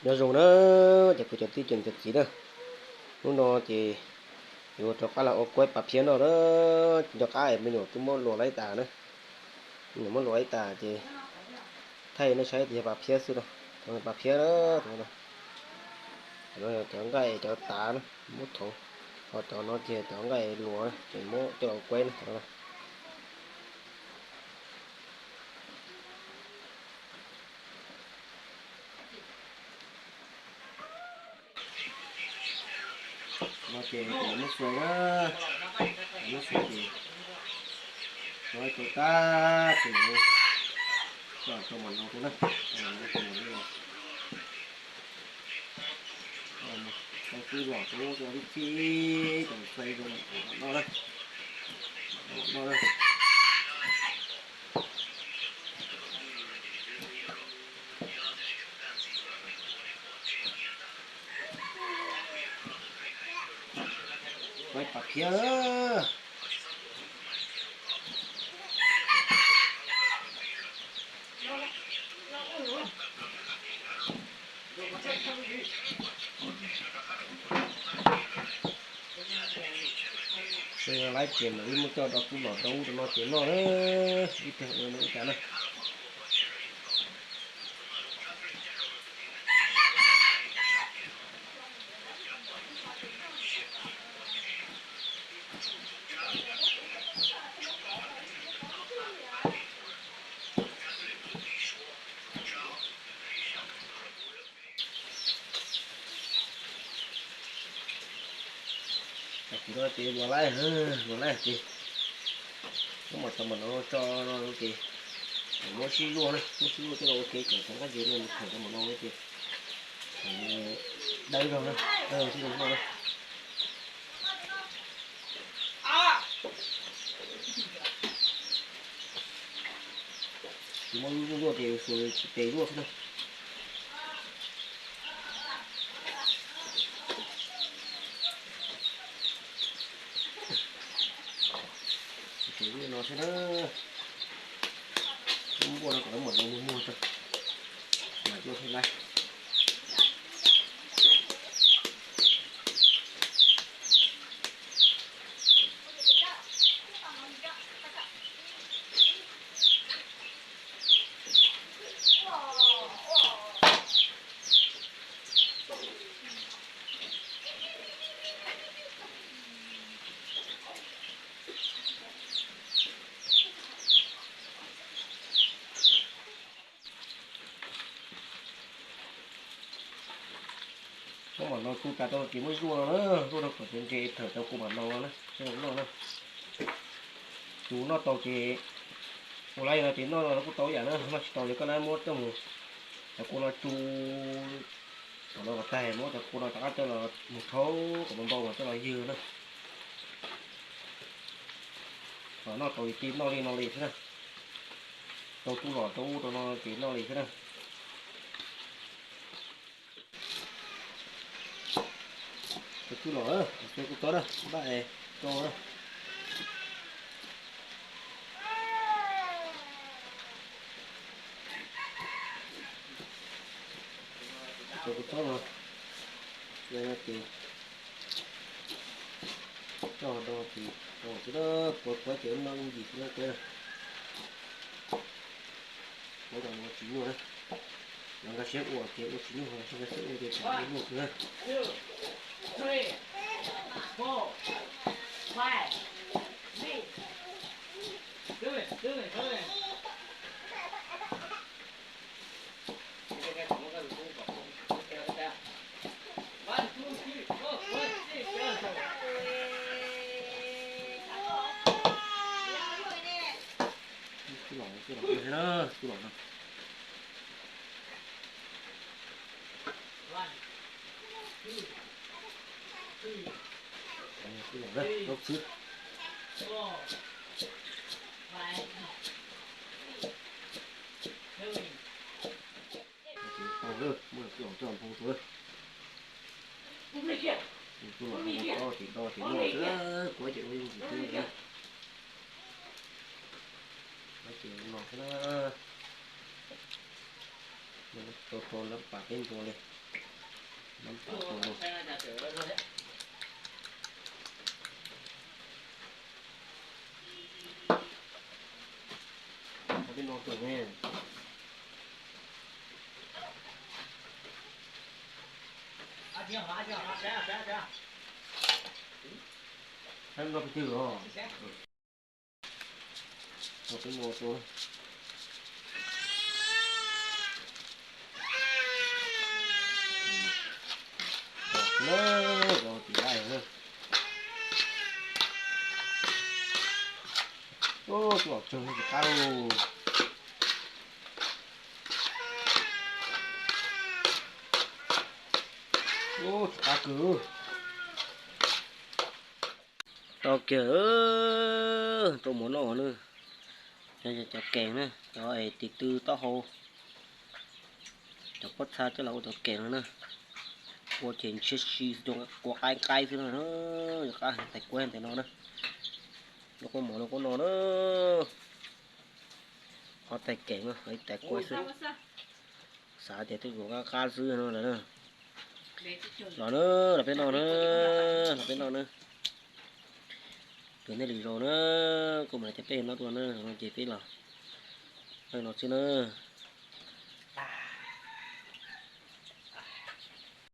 Nyob zoo na, cov kwv cov tij cov niam cov txiv na, hnub no ces yuav rov qab los ua kuaib pas phiab noj na. Nco qab es me nyuam twb muab luam laib tas na, me nyuam muab luam laib tas ces thaij nej saib tias yog pas phiab xwb no, pas phiab na, cov nqaij cov tav na, muab thov, ho cov no ces cov nqaij luam na, ces muab coj los ua kuaib na. No ces muab xuas na, muab xuas ces xuas tau tag ces coj rau mam no rau na, rau mam no. Tau twb los rau cov tib txhij, cov txhij zoo mam no na, mam no na. Kuaib pas phiab. Laib ces mam li muab coj rau tub los rau ub rau no ces noj na, ib pliag ua no ib cas na. Tam sim no ces luam laib, luam laib ces muab mam tau mam no tso no ces muab sib luaj na, muab sib luaj coj los ua ke kom rov qab ces no mus thawm rau mam no ces dawb zog na, dawb zog sib luaj na. Tsis muab luaj luaj ces xuas tsis tes luaj xwb na. Tes luaj no xwb na. Muab npuaj no kom lawv mam no muag muag tso, mam coj thiaj laib. Muab mam no tu tas rau ces muab zuaj no na, zuaj rau kom ntse ntse thawm rau kuv mam no na, coj los noj na. Tus noj tau ces ua laib no ces noj no kuj tau ib yam na, noj tsis tau ces koj lab muab coj mus cov kua no tsu tom no kom tag, muab cov kua no rov qab coj los mus rhaub kom npau npau mas coj los ywg na. Noj tau ces noj li no li xwb na. Rau tub los rau ub rau no ces noj li xwb na. Rau tub los, kuv txob na, npaj es rau na. Kuv txob no, ces coj do ces rau xwb na, kuav kuav ces noj ib ncig xwb na kuav na. Kuav kom ua tsis nyuaj na. Lawv nkag siab ua ces ua tsis nyuaj, lawv tsis nkag siab ua ces tsam ua nyuaj kawg na. Tub los, tub los no. Tub los na, rau xwb. Tau lawm, muab tub los coj nphoo rau lawm. Tub los nphoo tau ces do ces noj xwb, kuav ces ua yooj yim xwb na. Kuav ces no xwb na. Rau rau lab pas peb ntua li. Lab pas rau. Peb no tus ne. Saib noj peb twg os. Peb no tus. Tus laij na. Ub, tus los tsawg tsis qab lauj. Ub, tsis qab kawg. Tau kiag, rau mov noj na. Cov kees na, cov es tis tw taub hau, cov pob txha coj los ua cov kees no na. Ua ces ntshiab si, kua qaib qaib xwb no, qab tais kuaib tais no na. Lub qub mov lub qub no na. Qhov tais kees no, ib tais kuaib xwb. Xav tias twb qab qab xwb no lawm na. Los na, los peb noj na, los peb noj na. Tus nej lwm zaus na, kuv mam li cov peb noj dua na, ces peb los. Peb no xwb na.